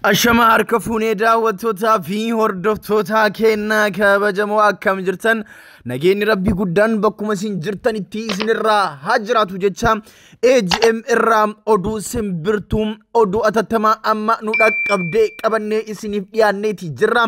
Ashama harka fuunee daawwattootaa fi hordoftoota kennaa kabajamoo, akkam jirtan? Nageenyi rabbii guddaan bakkuma isin jirtanitti isinirraa haa jiraatu jecha, AGM irraa oduu simbirtuu, oduu atattamaa amma nu dhaqqabdee qabannee isiniif dhiyaanneeti jirra.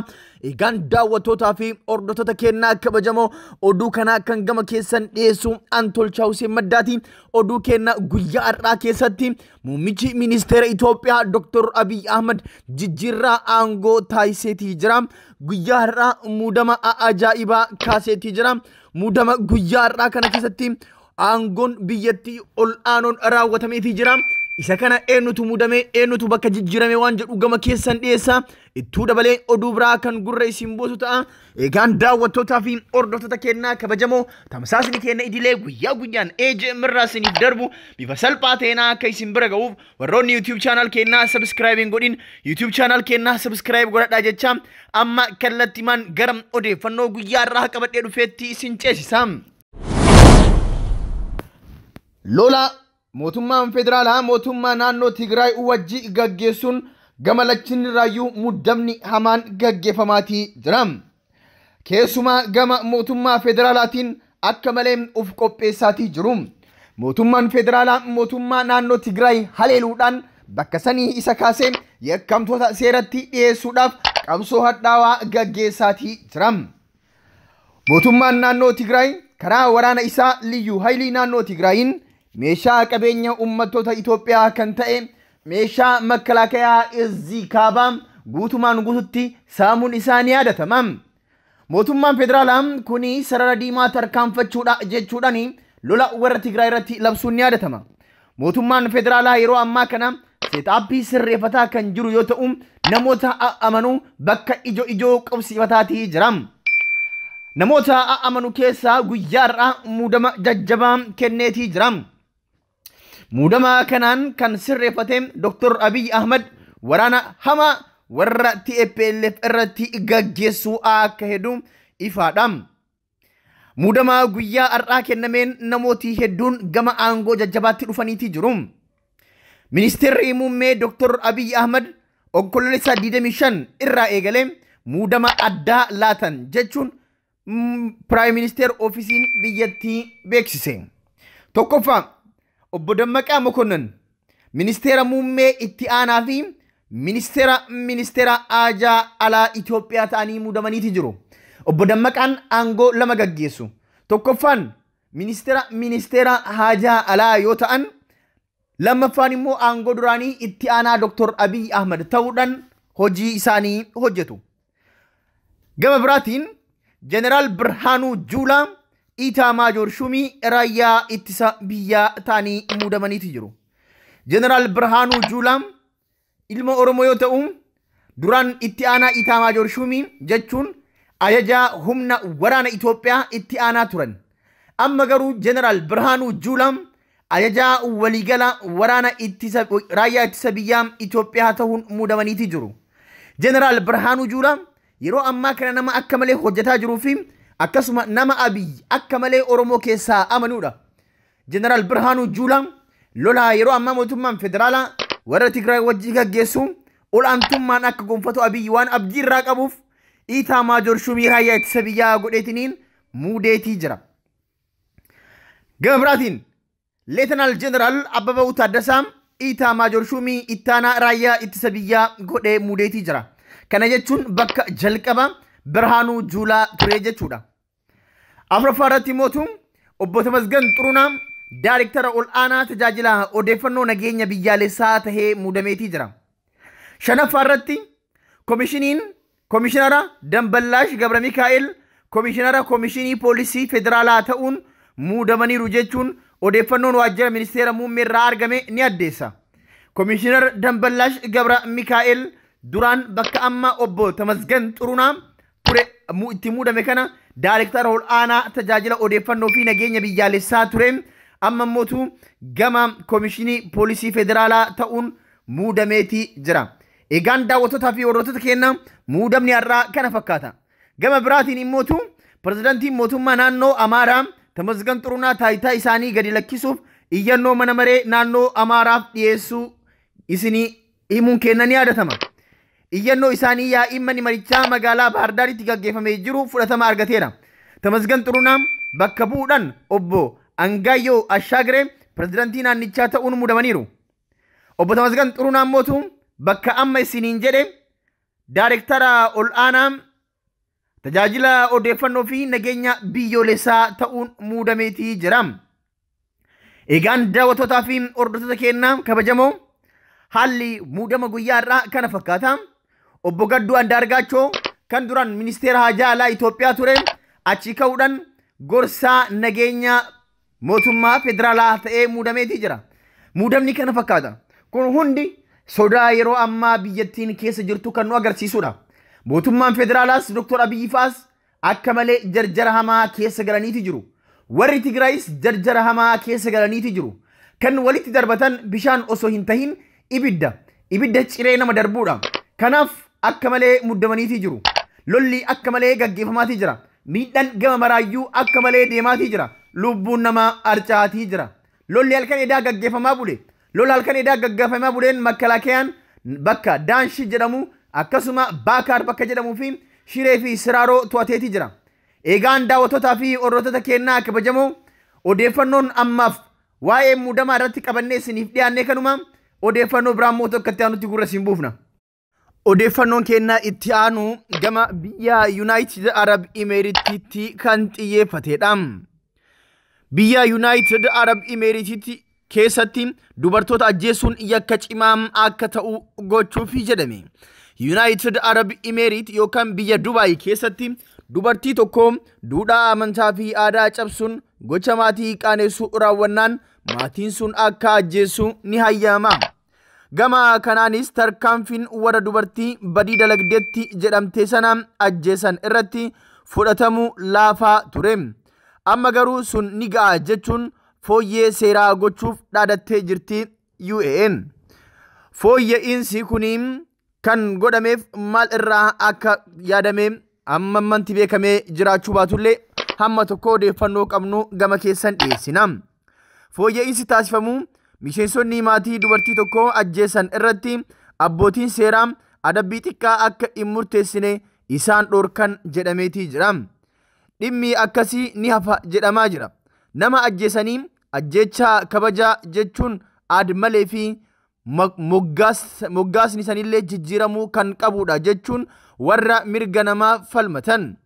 Egaan daawwattootaa fi hordoftoota kennaa kabajamoo, oduu kanaa kan gama keessan dhiyeessu an Tolchaa Hussein Maddaati. Oduu kenna guyyaa har'aa keessatti muummichi ministeera Itoophiyaa Dr. Abiy Ahmad jijjiirraa aangoo taasiseetii jira. Guyyaa har'aa muudama ajaa'ibaa kaaseetii jira. Muudama guyyaa har'aa kana keessatti aangoon biyyattii ol aanoon raawwatameetii jira. Isa kana eenyutu muudame, eenyutu bakka jijjiirame waan jedhu gama keessan dhiyeessa. Ittuu dabalee oduu biraa kan gurra isin buusu ta'a. Egaan daawwattootaa fi hordoftoota kennaa kabajamoo, tamsaasni keenya idilee guyyaa guyyaan AJM irraa isiniif darbu bifa salphaa ta'een akka isin bira ga'uuf, warroonni YouTube channel kennaa subscribe hin godhin YouTube channel kennaa subscribe godhadhaa jecha, amma kallattimaan gara odeeffannoo guyyaa irraa qabadhee dhufeetti isin ceesisa. Lola mootummaan federaalaa mootummaa naannoo Tigraay wajji gaggeessuun gama lachinirraayyuu muddamni hamaan gaggeeffamaatii jira. Keessumaa gama mootummaa federaalaatiin akka malee uf qopheessaatii jiru. Mootummaan federaalaa mootummaa naannoo Tigraay haleeluudhaan bakka sanii isa kaasee yakkamtoota seeratti dhiyeessuudhaaf qabsoo hadhaawaa gaggeessaatii jira. Mootummaan naannoo Tigraay karaa waraana isaa Liyyuu Haayilii naannoo Tigraayin meeshaa qabeenya uummattoota Itoophiyaa kan ta'e meeshaa makkalaakayaa Izzii Kaabaa guutumaan guututti saamuun isaa ni yaadatama. Mootummaan federaalaa kuni sarara diimaa tarkaanfachuudha jechuudhaan lola warra Tigraay irratti labsuun ni yaadatama. Mootummaan federaalaa yeroo ammaa kana seetaappii sirreeffataa kan jiru yoo ta'u, namoota amanuu bakka ijoo ijoo qabsiifataatii jira. Namoota amanu keessaa guyyaa har'aa muudama jajjabaa kenneetii jira. Muudama kanaan kan sirreeffate Dr. Abiy Ahmad waraana hamaa warra TPLF irratti gaggeessuu akka hedu ifaadha. Muudama guyyaa har'aa kennameen namooti hedduun gama aangoo jajjabaatti dhufaniitii jiru. Ministeerri muummee Dr. Abiy Ahmad Onkoloolessa 25 irraa eegalee muudama addaa laatan jechuun Prime Minister ofiisiin biyyattii beeksise. Tokkoffaa, obbo Dammaqaa Mokonnon ministeera muummee itti aanaa fi ministeera haajaa alaa Itoophiyaa ta'anii muudamaniiti jiru. Obbo Dammaqaan aangoo lama gaggeessu. Tokkoffaan ministeera haajaa alaa yoo ta'an, lammaffaan immoo aangoo duraanii itti aanaa Dr. Abiy Ahmad ta'uudhaan hojii isaanii hojjetu. Gama biraatiin Jeneraal Birhaanuu Juulaa Itaamaajoor Shumii raayyaa ittisa biyyaa ta'anii muudamaniiti jiru. Jeneraal Birhaanuu Juulaa ilma Oromoo yoo ta'u, duraan itti aanaa Itaamaajoor Shumii jechuun ajajaa humna waraana Itoophiyaa itti aanaa turan. Amma garuu Jeneraal Birhaanuu Juulaa ajajaa waliigala waraana ittisa raayyaa ittisa biyyaa Itoophiyaa ta'uun muudamaniiti jiru. Jeneraal Birhaanuu Juulaa yeroo ammaa kana nama akka malee hojjetaa jiruu fi akkasuma nama Abiy akka malee Oromoo keessaa amanuudha. Jeneraal Birhaanuu Juulaa lola yeroo ammaa mootummaan federaalaa warra Tigraay wajjin gaggeessu olaantummaan akka gonfatu Abiy waan abdii irraa qabuuf Itaamaajoor Shumii raayyaa ittisa biyyaa godheetiniin muudeetii jira. Gama biraatiin Leetanaal Jeneraal Abbabaa Taaddasaa Itaamaajoor Shumii ittaanaa raayyaa ittisa biyyaa godhee muudeetii jira. Kana jechuun bakka jalqaba Birhaanuu Juulaa ture jechuudha. Afuraffaa irratti mootum obbo Tamasgan Xurunaa Daariktara ol aanaa tajaajila odeeffannoo nageenya biyyaalessaa tahee muudameetii jira. Shanaffaa irratti komishinara Damballaash Gabra Mikaa'el komishinara komishinii poolisii federaalaa ta'uun muudamaniiru jechuun odeeffannoon waajjira ministeera muummee irraa argame ni addeessa. Komishinar Damballaash Gabra Mikaa'el duraan bakka amma obbo Tamasgan Xurunaa ture itti muudame kana daariktara ol aanaa tajaajila odeeffannoo fi nageenya biyyaalessaa ture, amma immoo gama komishinii poolisii federaalaa ta'uun muudameetii jira. Egaan daawwattootaa fi hordoftoota keenya, muudamni har'aa kana fakkaata. Gama biraatiin immootu pirezidaantiin mootummaa naannoo Amaaraa Tamasgan Xurunaa taayitaa isaanii gadi lakkisuuf iyyannoo mana maree naannoo Amaaraaf dhiyeessuu isinii himuun kenna ni yaadatama. Iyyannoo isaanii yaa'iin manni marichaa magaalaa Baahirdaaritti gaggeeffamee jiru fudhatama argateera. Tamasgan Xurunaa bakka bu'uudhaan obbo Angaayyoo Ashaagiree pirezidaantii naannichaa ta'uun muudamaniiru. Obbo Tamasgan Xurunaa mootu bakka amma isiniin jedhe daayirektara ol aanaa tajaajila odeeffannoo fi nageenya biyyoolessaa ta'uun muudameetii jira. Egaan daawwattootaa fi hordoftoota keenyaa kabajamoo, haalli muudama guyyaa irraa kana fakkaata. Obbo Gadduu Andaargaachoo kan duraan ministeera haajaa alaa Itoophiyaa ture achi ka'uudhaan gorsaa nageenya mootummaa federaalaa ta'ee muudameetii jira. Muudamni kana fakkaata. Kun hundi sodaa yeroo ammaa biyyattiin keessa jirtu kan nu agarsiisudha. Mootummaan federaalaas Dr. Abiyyi fa'as akka malee jarjara hamaa keessa galaniiti jiru. Warri Tigraayis jarjara hamaa keessa galaniiti jiru. Kan walitti darbatan bishaan osoo hin tahin ibidda. Ibidda ciree nama darbuudha. Kanaaf akka malee muddamaniiti jiru. Lolli akka malee gaggeeffamaatii jira. Miidhaan gama maraayyuu akka malee deemaatii jira. Lubbuun namaa arcaatii jira. Lolli halkan edaa gaggeeffamaa bule. Lola halkan edaa gaggeeffamaa buleen makkalaakayaan bakka Daanshi jedhamu, akkasuma Baakaar bakka jedhamuu fi Shiree fi Siraaroo to'ateetii jira. Egaan daawwattootaa fi hordoftoota keenyaa kabajamoo, odeeffannoon ammaaf waa'ee muudamaa irratti qabannee isiniif dhiyaannee kanuma. Odeeffannoo biraan mootu akka itti aanutti gurra isin buufna. Odeeffannoon keenyaa itti aanu gama biyya Yuunaayitid Arab Imeeritiitti kan xiyyeeffatedha. Biyya Yuunaayitid Arab Imeeritiitti keessatti dubartoota ajjeesuun yakka cimaa akka ta'u gochuuf jedhame. Yuunaayitid Arab Imeerit yookaan biyya Dubaay keessatti dubartii tokko duudhaa amantaa fi aadaa cabsuun gocha maatii qaanessu raawwannaan maatiin sun akka ajjeessu ni hayyama. Gama kanaanis tarkaanfiin warra dubartii badii dalagdeetti jedhamte sana ajjeesan irratti fudhatamu laafaa ture. Amma garuu sun ni ga'a jechuun fooyyee seeraa gochuuf dhaadattee jirti UAN. Fooyya'insi kun kan godhameef maal irraa akka yaadame amma ammanti beekamee jiraachuu baatullee, hamma tokko odeeffannoo qabnu gama keessan dhiyeessina. Fooyya'insi taasifamu miseensonni maatii dubartii tokko ajjeesan irratti abbootiin seeraa adabbii xiqqaa akka hin murteessine isaan dhorkan jedhameetii jira. Dhimmi akkasii ni hafa jedhamaa jira. Nama ajjeesanii ajjeechaa kabajaa jechuun aad-malee fi moggaasni sanillee jijjiiramuu kan qabudha jechuun warra mirga namaa falmatan.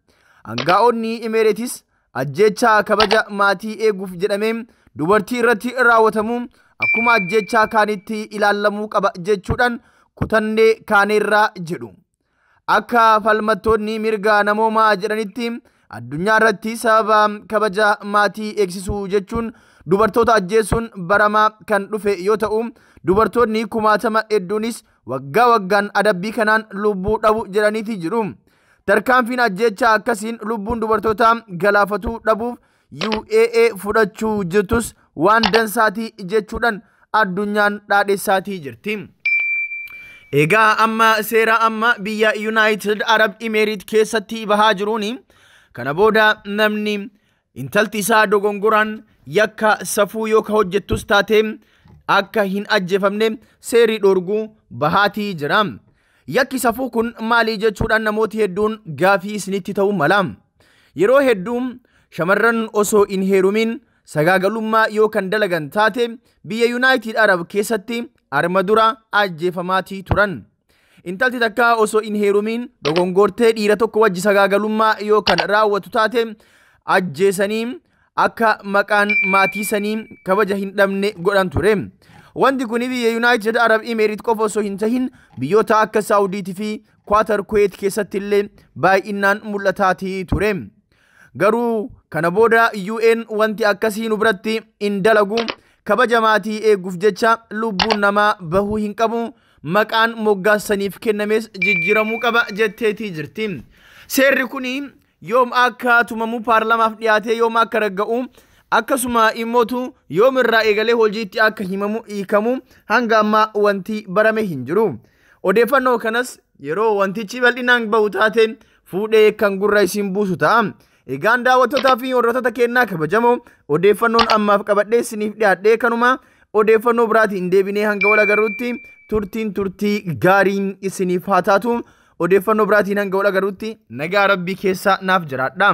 Angaa'onni Imeereetis ajjeechaa kabaja maatii eeguuf jedhamee dubartii irratti raawwatamu akkuma ajjeechaa kaanitti ilaalamuu qaba jechuudhaan kutannee kaaneerraa jedhu. Akka falmattoonni mirga namoomaa jedhanitti, addunyaa irratti sababa kabaja maatii eegsisuu jechuun dubartoota ajjeesuun baramaa kan dhufe yoo ta'u, dubartoonni kumaatama hedduunis waggaa waggaan adabbii kanaan lubbuu dhabu jedhaniiti jiru. Tarkaanfiin ajjeechaa akkasiin lubbuun dubartoota galaafatuu dhabuuf UAE fudhachuu jirtus waan dansaatii jechuudhaan addunyaan dhaadhessaatii jirti. Egaa amma seera amma biyya United Arab Emirates keessatti bahaa jiruuni kana booda namni intalti isaa dogongoraan yakka safuu yoo ka hojjettus taate akka hin ajjeefamne seerri dhorguu bahaatii jira. Yakki safuu kun maali jechuudhaan namooti hedduun gaafii isinitti ta'uu mala. Yeroo hedduu shamarran osoo hin heerumin sagaagalummaa yoo kan dalagan taate biyya United Arab keessatti arma dura ajjeefamaatii turan. Intalti takka osoo hin heerumin dogongortee dhiira tokko wajji sagaagalummaa yoo kan raawwatu taate ajjeesanii akka maqaan maatii sanii kabaja hin dhabne godhan ture. Wanti kun biyya United Arab Emirates qofa osoo hin tahin biyyoota akka Saawudiitii fi Kwaatar, Kuweet keessatti illee baay'inaan mul'ataatii ture. Garuu kana booda UN wanti akkasii nu biratti hin dalagu, kabaja maatii eeguuf jecha lubbuun namaa bahuu hin qabu, maqaan moggaasaniif kennames jijjiiramuu qaba jetteetii jirti. Seerri kun yoom akka tumamu, paarlamaaf dhiyaatee yoom akka ragga'u, akkasuma immootu yoom irraa eegalee hojiitti akka himamu hiikamu hanga ammaa wanti barame hin jiru. Odeeffannoo kanas yeroo wantichi bal'inaan bahu taate fuudhee kan gurra isin buusu ta'a. Egaan daawwattootaa fi hordoftoota keenyaa kabajamoo, odeeffannoon ammaaf qabadhee isiniif dhiyaadhee kanuma. Odeeffannoo biraatiin deebinee hanga wal agarruutti turtiin turtii gaariin isiniif haa taatu. Odeeffannoo biraatiin hanga wal agarruutti nagaa rabbii keessa naaf jiraadha.